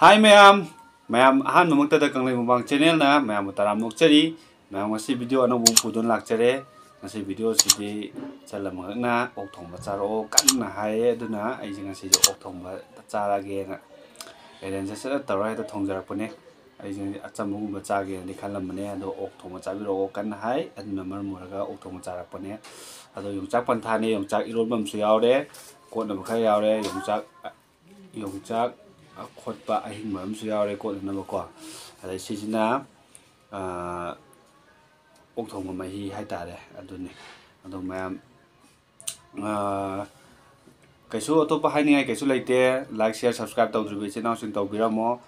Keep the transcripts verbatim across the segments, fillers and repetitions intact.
ꯍꯥꯏ ꯃꯌꯥꯝ, ꯃꯌꯥꯝ ꯑꯍꯥꯟꯕꯃꯛꯇꯗ ꯀꯪꯂꯩ ꯃꯨꯛꯕꯥꯡ ꯆꯦꯅꯦꯜꯅ ꯃꯌꯥꯝꯕꯨ ꯇꯔꯥꯝꯅ ꯑꯣꯛꯆꯔꯤ꯫ ꯃꯌꯥꯝ ꯉꯁꯤ ꯚꯤꯗꯤꯑꯣ ꯑꯅꯧꯕ ꯑꯃ ꯄꯨꯗꯨꯅ ꯂꯥꯛꯆꯔꯦ꯫ ꯉꯁꯤ ꯚꯤꯗꯤꯑꯣꯁꯤꯗꯤ ꯏꯆꯜ ꯑꯃꯈꯛꯅ ꯑꯣꯛ ꯊꯣꯡꯕ ꯆꯥꯔꯛꯑꯣ ꯀꯟꯅ ꯍꯥꯏꯌꯦ꯫ ꯑꯗꯨꯅ ꯑꯩꯁꯦ ꯉꯁꯤꯁꯦ ꯑꯣꯛ ꯊꯣꯡꯕ ꯆꯥꯔꯒꯦꯅ ꯑꯦꯔꯦꯟꯖ ꯁꯠ ꯁꯠ ꯇꯧꯔ ꯍꯦꯛꯇ ꯊꯣꯡꯖꯔꯛꯄꯅꯦ꯫ ꯑꯩꯁꯦ ꯑꯆꯝꯕꯒꯨꯝꯕ ꯆꯥꯒꯦꯅꯗꯤ ꯈꯜꯂꯝꯕꯅꯦ, ꯑꯗꯣ ꯑꯣꯛ ꯊꯣꯡꯕ ꯆꯥꯕꯤꯔꯛꯑꯣ ꯀꯟꯅ ꯍꯥꯏ꯫ ꯑꯗꯨꯅ ꯃꯔꯝ ꯑꯣꯏꯔꯒ ꯑꯣꯛ ꯊꯣꯡꯕ ꯆꯥꯔꯛꯄꯅꯦ꯫ ꯑꯗꯣ ꯌꯣꯡꯆꯥꯛ ꯄꯟꯊꯥꯅꯦ, ꯌꯣꯡꯆꯥꯛ ꯏꯔꯣꯟꯕ ꯑꯃꯁꯨ ꯌꯥꯎꯔꯦ, ꯀꯣꯠꯅꯕ ꯈꯔ ꯌꯥꯎꯔꯦ, ꯌꯣꯡꯆꯥꯛ ꯌꯣꯡꯆꯥꯛ ꯑꯈꯣꯠꯄ ꯑꯍꯤꯡꯕ ꯑꯃꯁꯨ ꯌꯥꯎꯔꯦ ꯀꯣꯠꯅꯅꯕꯀꯣ꯫ ꯑꯗꯩ ꯁꯤꯁꯤꯅ, ꯑꯥ, ꯑꯣꯛ ꯊꯣꯡꯕ ꯃꯍꯤ ꯍꯥꯏꯇꯥꯔꯦ, ꯑꯗꯨꯅꯤ꯫ ꯑꯗꯣ ꯃꯌꯥꯝ, ꯑꯥ, ꯀꯩꯁꯨ ꯑꯇꯣꯞꯄ ꯍꯥꯏꯅꯤꯡꯉꯥꯏ ꯀꯩꯁꯨ ꯂꯩꯇꯦ꯫ Like, share, subscribe ꯇꯧꯗ꯭ꯔꯤꯕ ꯏꯆꯤꯟ ꯏꯅꯥꯎꯁꯤꯡ ꯇꯧꯕꯤꯔꯝꯃꯣ꯫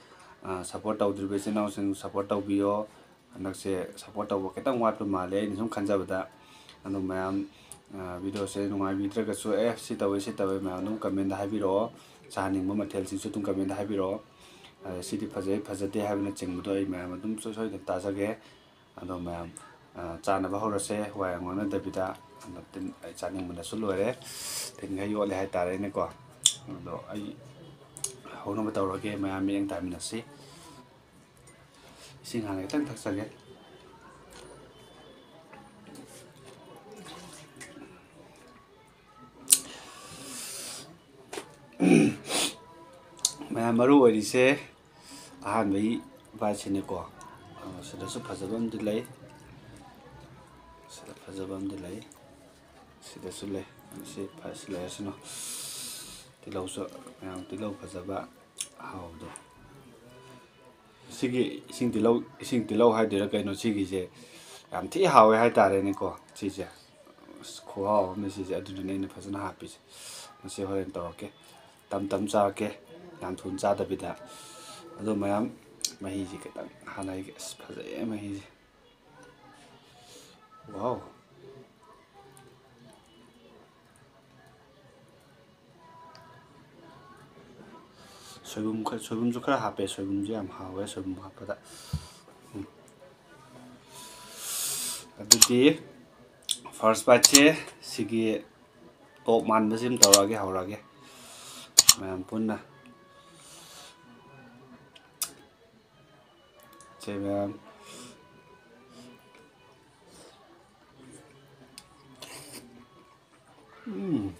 ꯑꯥ, support ꯇꯧꯗ꯭ꯔꯤꯕ ꯏꯆꯤꯟ ꯏꯅꯥꯎꯁꯤꯡ support ꯇꯧꯕꯤꯌꯣ꯫ ꯍꯟꯗꯛꯁꯦ support ꯇꯧꯕ ꯈꯤꯇꯪ ꯋꯥꯠꯄ ꯃꯥꯜꯂꯦ ꯑꯩꯅ ꯁꯨꯝ ꯈꯟꯖꯕꯗ꯫ ꯑꯗꯣ ꯃꯌꯥꯝ, ꯑ, ꯚꯤꯗꯤꯑꯣꯁꯦ ꯅꯨꯡꯉꯥꯏꯕꯤꯗ꯭ꯔꯒꯁꯨ, "ꯑꯦ, ꯁꯤ ꯇꯧꯋꯦ, ꯁꯤ ꯇꯧꯋꯦ" ꯃꯌꯥꯝ ꯑꯗꯨꯝ ꯀꯃꯦꯟꯗ ꯍꯥꯏꯕꯤꯔꯛꯑꯣ꯫ ꯆꯥꯍꯟꯅꯤꯡꯕ ꯃꯊꯦꯜꯁꯤꯡꯁꯨ ꯑꯗꯨꯝ ꯀꯃꯦꯟꯗ ꯍꯥꯏꯕꯤꯔꯛꯑꯣ꯫ ꯑ, ꯁꯤꯗꯤ ꯐꯖꯩ, ꯐꯖꯗꯦ ꯍꯥꯏꯕꯅꯆꯤꯡꯕꯗꯣ ꯑꯩ ꯃꯌꯥꯝ ꯑꯗꯨꯝ ꯁꯣꯏ-, ꯁꯣꯏꯗꯅ ꯇꯥꯖꯒꯦ꯫ ꯑꯗꯣ ꯃꯌꯥꯝ, ꯑ, ꯆꯥꯅꯕ ꯍꯧꯔꯁꯦ, ꯋꯥ ꯌꯥꯝ ꯉꯥꯡꯅꯗꯕꯤꯗ꯫ ꯑꯗꯣ ꯇꯤꯟ ꯑꯩ ꯆꯥꯅꯤꯡꯕꯅꯁꯨ ꯂꯣꯏꯔꯦ꯫ ꯇꯤꯟꯈꯩ ꯌꯣꯠꯂꯦ ꯍꯥꯏꯇꯥꯔꯦꯅꯦꯀꯣ꯫ ꯑꯗꯣ ꯑꯩ ꯍꯧꯅꯕ ꯇꯧꯔꯒꯦ, ꯃꯌꯥꯝ ꯃꯤꯠꯌꯦꯡ ꯇꯥꯃꯤꯟꯅꯁꯤ꯫ ꯏꯁꯤꯡ ꯍꯥꯟꯅ ꯈꯤꯇꯪ ꯊꯛꯆꯒꯦ꯫ ꯃꯌꯥꯝ ꯃꯔꯨ ꯑꯣꯏꯔꯤꯁꯦ ꯑꯍꯥꯟꯕꯒꯤ ꯕꯥꯏꯠꯁꯤꯅꯤꯀꯣ꯫ ꯑ, ꯁꯤꯗꯁꯨ ꯐꯖꯕ ꯑꯃꯗꯤ ꯂꯩ꯫ ꯁꯤꯗ ꯐꯖꯕ ꯑꯃꯗꯤ ꯂꯩ꯫ ꯁꯤꯗꯁꯨ ꯂꯩ꯫ ꯁꯤ ꯐ-, ꯁꯤ ꯂꯩꯔꯁꯅꯨ꯫ ꯇꯤꯜꯍꯧꯁꯨ, ꯃꯌꯥꯝ ꯇꯤꯜꯍꯧ ꯐꯖꯕ ꯑꯍꯥꯎꯕꯗꯣ꯫ ꯁꯤꯒꯤ ꯏꯁꯤꯡ ꯇꯤꯜꯍꯧ, ꯏꯁꯤꯡ ꯇꯤꯜꯍꯧ ꯍꯥꯏꯗꯣꯏꯔꯥ ꯀꯩꯅꯣ, ꯁꯤꯒꯤꯁꯦ ꯌꯥꯝ ꯊꯤ ꯍꯥꯎꯋꯦ ꯍꯥꯏꯇꯥꯔꯦꯅꯦꯀꯣ꯫ ꯁꯤꯁꯦ ꯑꯁ, ꯈꯨꯍꯥꯎ ꯑꯃꯅꯤ ꯁꯤꯁꯦ, ꯑꯗꯨꯗꯨꯅ ꯑꯩꯅ ꯐꯖꯅ ꯍꯥꯞꯄꯤꯁꯦ꯫ ꯃꯁꯤ ꯍꯣꯔꯦꯟ ꯇꯧꯔꯛꯀꯦ, ꯇꯝ ꯇꯝ ꯆꯥꯔꯛꯀꯦ, ꯌꯥꯝ ꯊꯨꯅ ꯆꯥꯗꯕꯤꯗ꯫ ꯑꯗꯣ ꯃꯌꯥꯝ, ꯃꯍꯤꯁꯦ ꯈꯤꯇꯪ ꯍꯥꯟꯅ ꯑꯩꯒꯤ, ꯑꯁ, ꯐꯖꯩꯌꯦ ꯃꯍꯤꯁꯦ꯫ ꯋꯥꯎ꯫ ꯁꯣꯏꯕꯨꯝ ꯈꯔ, ꯁꯣꯏꯕꯨꯝꯁꯨ ꯈꯔ ꯍꯥꯞꯄꯦ꯫ ꯁꯣꯏꯕꯨꯝꯁꯨ ꯌꯥꯝ ꯍꯥꯎꯋꯦ ꯁꯣꯏꯕꯨꯝ ꯍꯥꯞꯄꯗ꯫ ꯎꯝ꯫ ꯑꯗꯨꯗꯤ first biteꯁꯦ ꯁꯤꯒꯤ top ꯃꯥꯟꯕꯁꯤ ꯑꯃ ꯇꯧꯔꯛꯑꯒꯦ, ꯍꯧꯔꯛꯑꯒꯦ꯫ ꯃꯌꯥꯝ ꯄꯨꯟꯅ꯫ ꯁꯦ ꯃꯌꯥꯝ꯫ ꯎꯝ꯫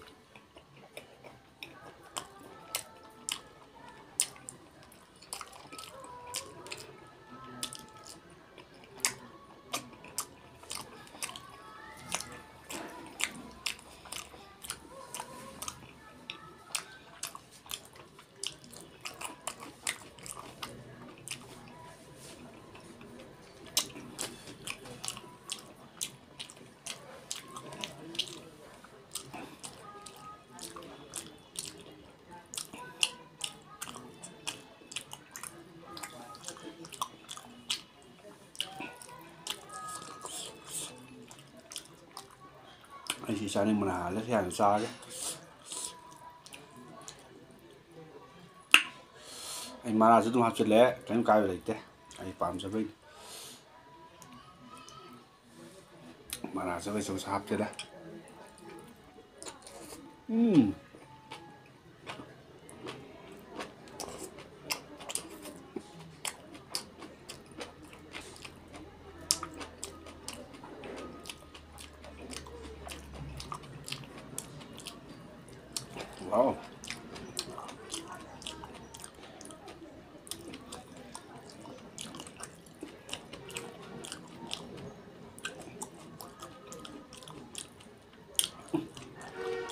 ꯑꯩꯁꯤ ꯆꯥꯅꯤꯡꯕꯅ ꯍꯥꯜꯂꯦ, ꯁꯤ ꯍꯥꯟꯅ ꯆꯥꯒꯦ꯫ ꯑꯩ ꯃꯔꯥꯁꯨ ꯑꯗꯨꯝ ꯍꯥꯞꯆꯤꯜꯂꯦ, ꯀꯔꯤꯝ ꯀꯥꯏꯕ ꯂꯩꯇꯦ, ꯑꯩ ꯄꯥꯝꯖꯕꯩꯅꯤ꯫ ꯃꯔꯥ ꯆꯕꯦꯠ ꯆꯕꯦꯠꯁꯨ ꯍꯥꯞꯆꯤꯜꯂꯦ꯫ ꯎꯝ꯫ Wow.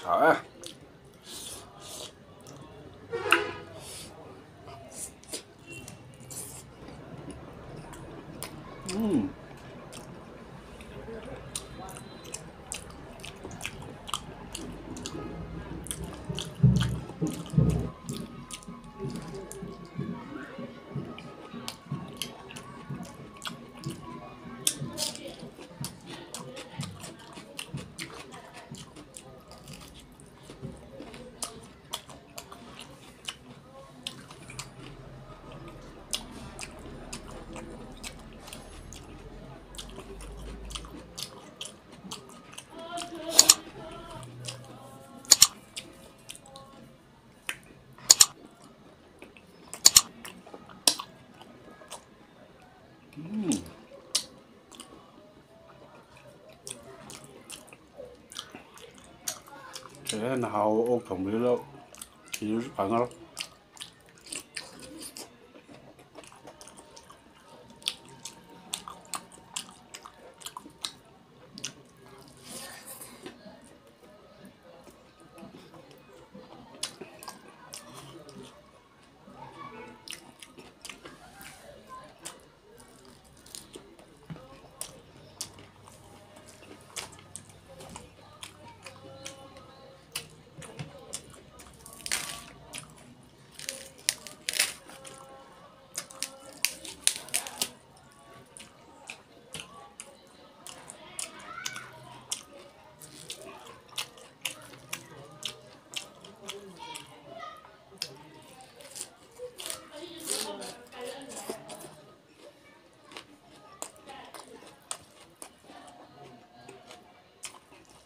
ꯍꯥꯎꯋꯦ꯫ ꯎꯝ꯫ ꯁꯤꯗ ꯍꯦꯟꯅ ꯍꯥꯎꯕ ꯑꯣꯛ ꯊꯣꯡꯕꯁꯤꯗ ꯁꯤꯗꯁꯨ ꯐꯪꯉꯔꯣꯏ꯫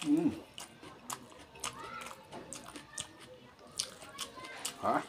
ꯎꯝ꯫ ꯍꯥ?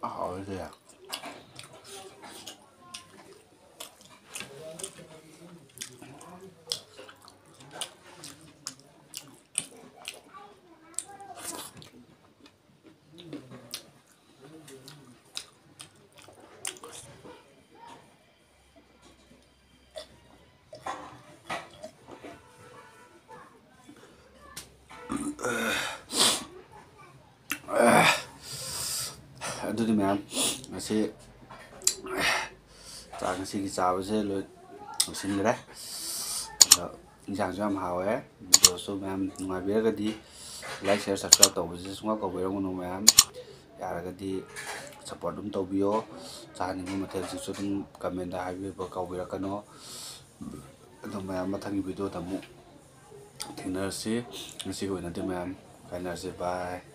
ꯍꯥꯎꯋꯦ ꯁꯦ꯫ ꯑꯗꯨꯗꯤ ꯃꯌꯥꯝ, ꯉꯁꯤ ꯆꯥꯛ, ꯉꯁꯤꯒꯤ ꯆꯥꯕꯁꯦ ꯂꯣꯏ ꯂꯣꯏꯁꯤꯟꯈ꯭ꯔꯦ꯫ ꯑꯗꯣ ꯏꯟꯖꯥꯡꯁꯨ ꯌꯥꯝ ꯍꯥꯎꯋꯦ꯫ ꯚꯤꯗꯤꯑꯣꯁꯨ ꯃꯌꯥꯝ ꯅꯨꯡꯉꯥꯏꯕꯤꯔꯒꯗꯤ like, share, subscribe ꯇꯧꯕꯁꯦ ꯁꯨꯡꯀꯥꯎ ꯀꯥꯎꯕꯤꯔꯝꯒꯅꯨ ꯃꯌꯥꯝ꯫ ꯌꯥꯔꯒꯗꯤ support ꯑꯗꯨꯝ ꯇꯧꯕꯤꯌꯣ꯫ ꯆꯥꯅꯤꯡꯕ ꯃꯊꯦꯜꯁꯤꯡꯁꯨ ꯑꯗꯨꯝ commentꯗ ꯍꯥꯏꯕꯤꯕ ꯀꯥꯎꯕꯤꯔꯛꯀꯅꯣ꯫ ꯑꯗꯣ ꯃꯌꯥꯝ, ꯃꯊꯪꯒꯤ ꯚꯤꯗꯤꯑꯣꯗ ꯑꯃꯨꯛ ꯊꯦꯡꯅꯔꯁꯤ꯫ ꯉꯁꯤꯒꯤ ꯑꯣꯏꯅꯗꯤ ꯃꯌꯥꯝ ꯀꯥꯏꯅꯔꯁꯤ꯫ Bye꯫